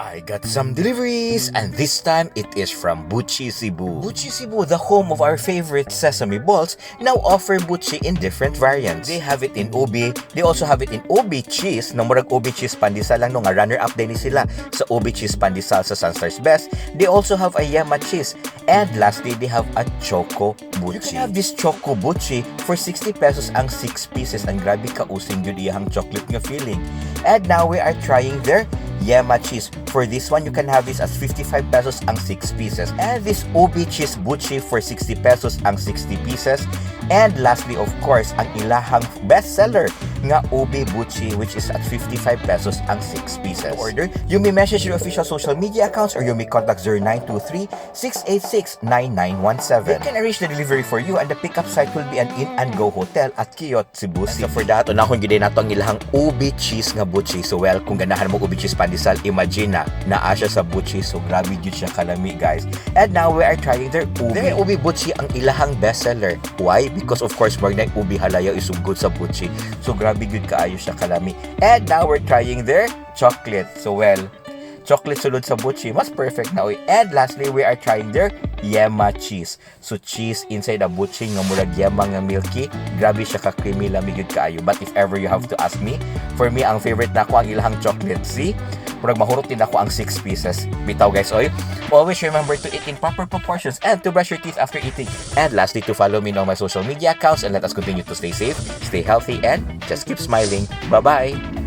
I got some deliveries, and this time it is from Buchi Cebu. Buchi Cebu, the home of our favorite sesame balls, now offer buchi in different variants. They have it in ube, they also have it in ube cheese, na murag ube cheese pandesal lang, no, nga runner-up din ni sila sa ube cheese pandesal sa Sunstar's Best. They also have a yema cheese, and lastly, they have a choco buchi. You can have this choco buchi for 60 pesos ang 6 pieces, and grabe ka using gyud iyang chocolate nga feeling. And now we are trying their yema cheese. For this one, you can have this as 55 pesos ang 6 pieces. And this ube cheese buchi for 60 pesos ang 60 pieces. And lastly, of course, ang ilahang bestseller nga ube buchi, which is at 55 pesos ang 6 pieces. To order, you may message your official social media accounts or you may contact 0923-686-9917. They can arrange the delivery for you, and the pickup site will be an In and Go Hotel at Kiot, Cebu City. So for that, unahon gyud nato ang ilahang ube cheese nga buchi. So well, kung ganahan mo ube cheese pandesal, imagine na naa siya sa buchi. So grabe gyud siya kalami, guys. And now we are trying their ube. Their ube buchi ang ilahang bestseller. Why? Because, of course, murag na ube halaya isugod sa buchi. So grabe gyud kaayo siya kalami. And now we're trying their chocolate. So well, chocolate sulod sa buchi, mas perfect na oy. And lastly, we are trying their yema cheese. So cheese inside a buchi nga murag yema nga milky, grabe siya ka creamy, lami gyud kaayo. But if ever you have to ask me, for me, ang favorite nako ang ilahang chocolate. See? Murag mahurot din ako ang 6 pieces. Bitaw, guys, oy. Always remember to eat in proper proportions and to brush your teeth after eating. And lastly, to follow me on my social media accounts, and let us continue to stay safe, stay healthy, and just keep smiling. Bye-bye!